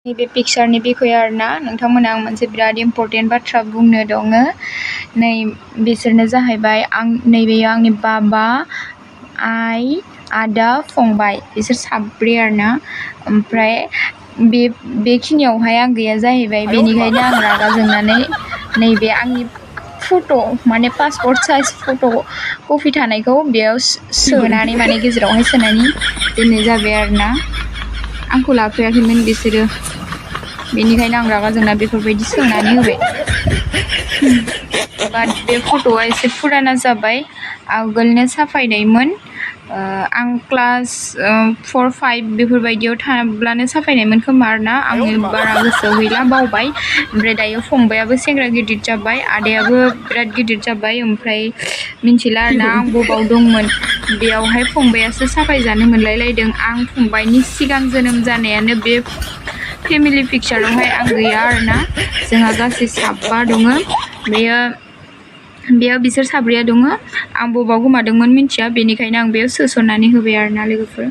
नैबे पिक्चारनि बिखय आरोना नोंथांमोना आं मोनसे बिराद इम्पर्टेन्ट बाथ्रा बुंनो दङ। नै बिसोरनो जाहैबाय नैबेयो आंनि बाबा, आइ, आदा, फंबाय बिसोर साब्रै आरोना। ओमफ्राय बेखिनियावहाय आं गैया जाहैबाय, बेनिखायनो आं रागा जोंनानै नैबे आंनि फट' माने पासपर्ट साइज फट' कपि थानायखौ बेयाव सोनानै माने गेजेरावहाय सोनानै दोननाय जाबाय आरोना। आंखौ लाफैयाखैमोन बिसोरो, बेनिखायनो आं रागा जोंना बेफोरबायदि सोनानै होबाय। बाट बे फट'आ एसे फुराना जाबाय, आगोलनो साफायनायमोन। आं क्लास 4, 5 बेफोरबायदियाव थाब्लानो साफायनायमोन खोमा आरोना। आङो बारा गोसोआव गैला, बावबाय। ओमफ्राय दायो फंबायाबो सेंग्रा गिदिर जाबाय, आदायाबो बिराद गिदिर जाबाय। ओमफ्राय मिन्थिला आरोना आं बबाव दंमोन। बेयावहाय फंबायासो साफायजानो मोनलायलायदों। आं फंबायनि सिगां जोनोम जानायानो बे फेमिलि पिक्चारावहाय आं गैया आरोना। जोंहा गासै 7 दङ। बेयाव बिसोर साब्रैया दङ। आं बबाव गोमादोंमोन मिन्थिया, बेनिखायनो आं बेयाव सोसननानै होबाय आरोना लोगोफोर।